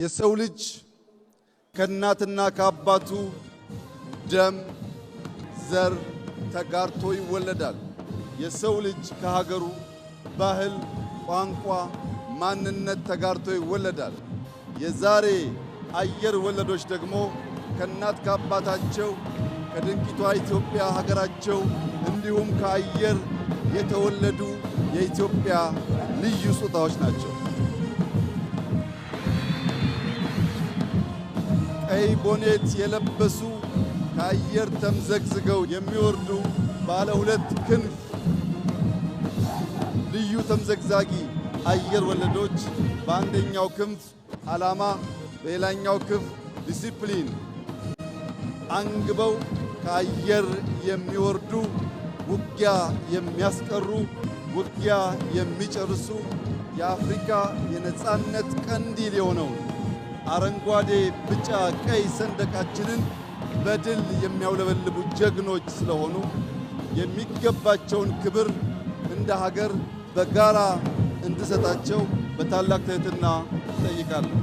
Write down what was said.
የሰው ልጅ ከእናትና ከአባቱ ደም፣ ዘር ተጋርቶ ይወለዳል። የሰው ልጅ ከሀገሩ ባህል፣ ቋንቋ፣ ማንነት ተጋርቶ ይወለዳል። የዛሬ አየር ወለዶች ደግሞ ከእናት ከአባታቸው ከድንቂቷ ኢትዮጵያ ሀገራቸው እንዲሁም ከአየር የተወለዱ የኢትዮጵያ ልዩ ስጦታዎች ናቸው። ቀይ ቦኔት የለበሱ ከአየር ተምዘግዝገው የሚወርዱ ባለ ሁለት ክንፍ ልዩ ተምዘግዛጊ አየር ወለዶች በአንደኛው ክንፍ ዓላማ፣ በሌላኛው ክንፍ ዲሲፕሊን አንግበው ከአየር የሚወርዱ ውጊያ የሚያስቀሩ ውጊያ የሚጨርሱ የአፍሪካ የነጻነት ቀንዲል የሆነውን አረንጓዴ፣ ቢጫ፣ ቀይ ሰንደቃችንን በድል የሚያውለበልቡ ጀግኖች ስለሆኑ የሚገባቸውን ክብር እንደ ሀገር በጋራ እንድሰጣቸው በታላቅ ትህትና እጠይቃለሁ።